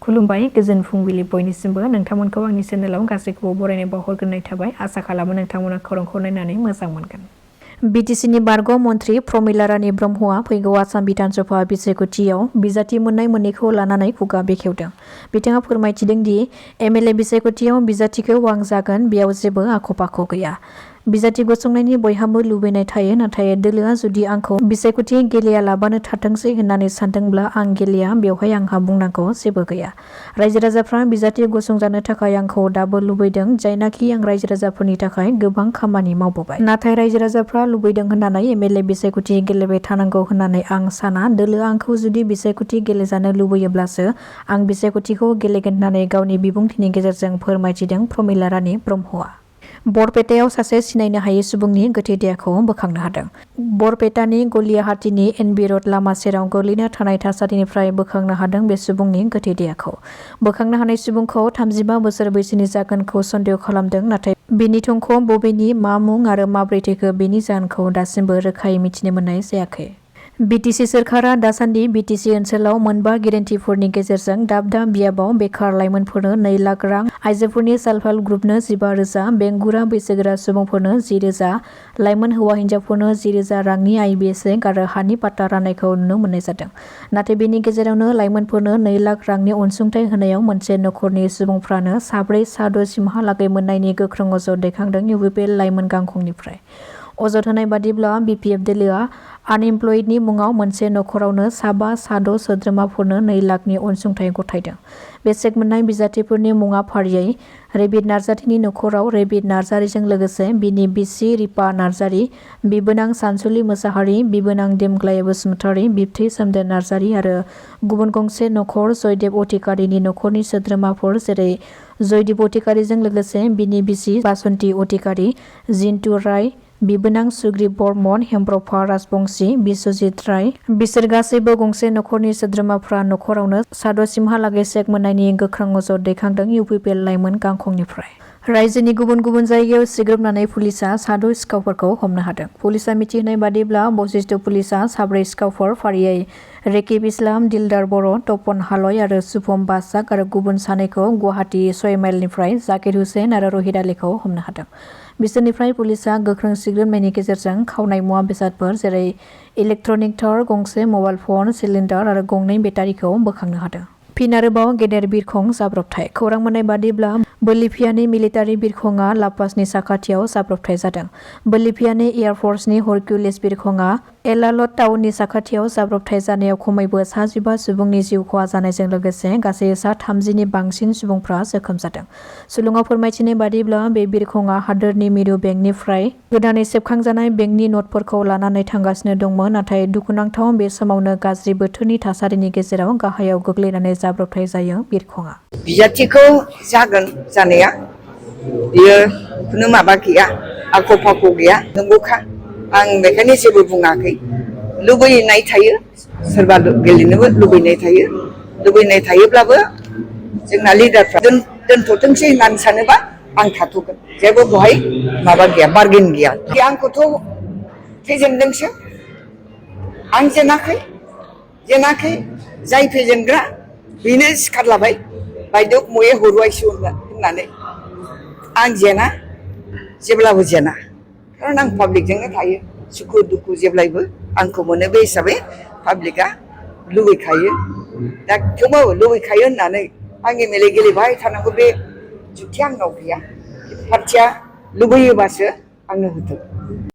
खुलुमबाय गोजोन फुंबिलि बयनिसिमबो नोंथांमोनखौ आंनि चेनेलाव गासैखौबो बरायनाय बावहरग्रोनाय थाबाय आसा खालामो नोंथांमोना खौरांखौ नायनानै मोजां मोनगोन। बिटिसिनि बारग' मन्थ्रि प्रमिला रानी ब्रह्मआ फैगौ आसाम बिधानसभा बिसायख'थियाव बिजाथि मोननाय मोननैखौ लानानै खुगा बेखेवदों। बिथाङा फोरमायथिदों दि एमएलए बिसायख'थियाव बिजाथिखौ आं जागोन बेयाव जेबो आख'-फाख' गैया। बिजाथि गसंनायनि बयहाबो लुबैनाय थायो नाथाय दोलोआ जुदि आंखौ बिसायख'थि गेलेयालाबानो थाथोंसै होननानै सानदोंब्ला आं गेलेया बेवहाय आंहा बुंनांगौ जेबो गैया। रायजो राजाफ्रा बिजाथि गसंजानो थाखाय आंखौ दाबो लुबैदों जायनाखि आं रायजो राजाफोरनि थाखाय गोबां खामानि मावबोबाय। नाथाय रायजो राजाफ्रा लुबैदों होननानै एमएलए बिसायख'थि गेलेबाय थानांगौ होननानै आं साना। दोलोआ आंखौ जुदि बिसायख'थि गेलेजानो लुबैयोब्लासो आं बिसायख'थिखौ गेलेगोन होननानै गावनि बिबुंथिनि गेजेरजों फोरमायथिदों प्रमिला रानी ब्रह्मआ। बरपेटायाव सासे सिनायनो हायै सुबुंनि गोथै देहाखौ बोखांनो हादों। बरपेटानि गलियाहाटीनि एनबि रड लामा सेराव गोग्लैना थानाय थासारिनिफ्राय बोखांनो हादों बे सुबुंनि गोथै देहाखौ। बोखांनो हानाय सुबुंखौ 35 बोसोर बैसोनि जागोनखौ सन्देह खालामदों नाथाय बिनि थंखौ बबेनि मा मुं आरो माब्रै थैखो बेनि जाहोनखौ दासिमबो रोखायै मिथिनो मोननाय जायाखै। बिटिसि सोरखारा दासान्दि बिटिसि ओनसोलाव मोनबा गेरेन्टिफोरनि गेजेरजों दाब दाब बियाबाव बेखार लाइमोनफोरनो 2 लाख रां, आइजोफोरनि सेल्फ हेल्प ग्रुपनो 15,000, बेंगुरा बैसोगोरा सुबुंफोरनो 10,000, लाइमोन हौवा हिन्जावफोरनो 10,000 रांनि आइबिएसए आरो हानि पाट्टा राननायखौ नुनो मोननाय जादों। नाथाय बेनि गेजेरावनो लाइमोनफोरनो 2 लाख रांनि अनसुंथाइ होनायाव मोनसे नखरनि सुबुंफ्रानो 4 सिमहालागै मोननायनि गोख्रों अजद दैखांदों इउपिपिएल लाइमोन गांखंनिफ्राय। अजद होनाय बादिब्ला बिपिएफ दोलोआ आनएमप्लयडनि मुङाव मोनसे नखरावनो 5 सोद्रोमाफोरनो 2 लाखनि अनसुंथाइ गथायदों। बे चेक मोननाय बिजाथिफोरनि मुङा फारियै रेबिद नार्जारीनि नखराव रेबिद नार्जारीजों लोगोसे बिनि बिसि रिपा नार्जारी, बिबोनां सानसुलि मोसाहारि, बिबोनां देमग्लाय बसुमतारी, बिबथै सोमदोन नार्जारी आरो गुबुन गंसे नखर जयदेब अधिकारीनि नखरनि सोद्रोमाफोर जेरै जयदेब अधिकारीजों लोगोसे बिनि बिसि बासन्ति अधिकारी, जिन्तु राय, बिबोनां सुग्रीब बर्मन, हेमप्रभा राजबंशी, बिश्वजित राय बिसोर गासैबो गंसे नखरनि सोद्रोमाफ्रा नखरावनो 7 सिमहालागै चेक मोननायनि गोख्रों अजद दैखांदों इउपिपिएल लाइमोन गांखंनिफ्राय। रायजोनि गुबुन गुबुन जायगायाव सिग्रोमनानै पुलिसआ 7 सिखावफोरखौ हमनो हादों। पुलिसआ मिथिहोनाय बादिब्ला बशिष्ट पुलिसआ 4 सिखावफोर फारियै रेकिब इस्लाम, दिलदार बर', तपन हालय आरो शुभम बासाक आरो गुबुन 2खौ गुवाहाटी 6 माइलनिफ्राय जाकिर हुसेन आरो रहिद आलीखौ हमनो हादों। बिसोरनिफ्राय पुलिसआ गोख्रों सिग्रोमनायनि गेजेरजों खावनाय मुवा बेसादफोर जेरै इलेक्ट्रनिक तार, गंसे मबाइल फन, सिलिन्डार आरो 2 बेटारिखौ बोखांनो हादों। फिन आरोबाव गेदेर बिरखं जाब्रबथाय। खौरां मोननाय बादिब्ला बोलिभियानि मिलिटारि बिरखंआ लापासनि साखाथियाव जाब्रबथाय जादों। बोलिभियानि एयारफर्सनि हरक्युलिस बिरखंआ एलालट टाउननि साखाथियाव जाब्रबथाय जानायाव खमैबो 15 सुबुंनि जिउ खहा जानायजों लोगोसे गासै 30नि बांसिन सुबुंफ्रा जोखोम जादों। सुलुङाव फोरमायथिनाय बादिब्ला बे बिरखंआ हादोरनि मिरु बेंकनिफ्राय गोदानै सेबखांजानाय बेंकनि नटफोरखौ लानानै थांगासिनो दंमोन नाथाय दुखुनांथाव बे समावनो गाज्रि बोथोरनि थासारिनि गेजेराव गाहायाव गोग्लैनानै जाब्रबथाय जायो बिरखंआ। बिजाथिखौ जागोन जानाया बियो खुनु माबा गैया, आख'-फाख' गैया, नंगौखा। आं बेखायनो जेबो बुङाखै। लुबैनाय थायो, सोरबा गेलेनोबो लुबैनाय थायो। लुबैनाय थायोब्लाबो जोंना लिडारफ्रा दोनथ'थोंसै होननानै सानोबा आं थाथ'गोन। जेबो बहाय माबा गैया, बार्गेन गैया। आंखौथ' फेजेनदोंसो, आं जेनाखै जाय फेजेनग्रा बेनो सिखारलाबाय बायद' मये हरुवायसो होननानै। आं जेना, जेब्लाबो जेना, खारन आं पाब्लिकजोंनो थायो, सुखु दुखु जेब्लायबो आंखौ मोनो बे हिसाबै पाब्लिकआ लुबैखायो। दा थेवबाबो लुबैखायो होननानै आं एमएलए गेलेबाय थानांगौ बे जुक्तिया आंनाव गैया। पार्टिया लुबैयोबासो आंनो होथों।